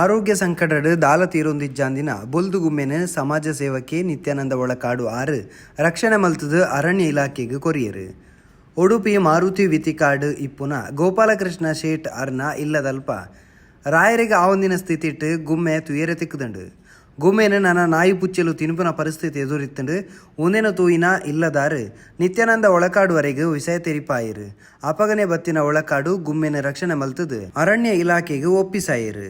ಆರೋಗ್ಯ ಸಂಕಟಡ್ ದಾಲ ತೀರೊಂದಿಜ್ಜಾಂದಿನ ಬೊಲ್ದು ಗುಮ್ಮೆನ್ ಸಮಾಜ ಸೇವಕೆ ನಿತ್ಯಾನಂದ ಒಳಕಾಡು ಆರ್ ರಕ್ಷಣೆ ಮಲ್ತ್ದ್ ಅರಣ್ಯ ಇಲಾಖೆಗ್ ಕೊರಿಯೆರ್. ಉಡುಪಿ ಮಾರುತಿ ವಿತಿಕಾಡ್ ಇಪ್ಪುನ ಗೋಪಾಲಕೃಷ್ಣ ಶೇಟ್ ಅರ್ನ ಇಲ್ಲದಲ್ಪ ರಾಯೆರೆಗ್ ಆವಂದಿನ ಸ್ಥಿತಿಟ್ ಗುಮ್ಮೆ ತೂಯೆರೆ ತಿಕ್ಕ್ದ್ಂಡ್. ಗುಮ್ಮೆನ್ ನನ ನಾಯಿ ಪುಚ್ಚೆಲು ತಿನ್ಪುನ ಪರಿಸ್ಥಿತಿ ಎದುರಿತ್ತ್ಂಡ್. ಉಂದೆನ್ ತೂಯಿನ ಇಲ್ಲದಾರ್ ನಿತ್ಯಾನಂದ ಒಳಕಾಡು ಅರೆಗ್ ವಿಷಯ ತೆರಿಪಾಯೆರ್. ಅಪಗನೆ ಬತ್ತಿನ ಒಳಕಾಡು ಗುಮ್ಮೆನ್ ರಕ್ಷಣೆ ಮಲ್ತ್ದ್ ಅರಣ್ಯ ಇಲಾಖೆಗ್ ಒಪ್ಪಿಸಾಯೆರ್.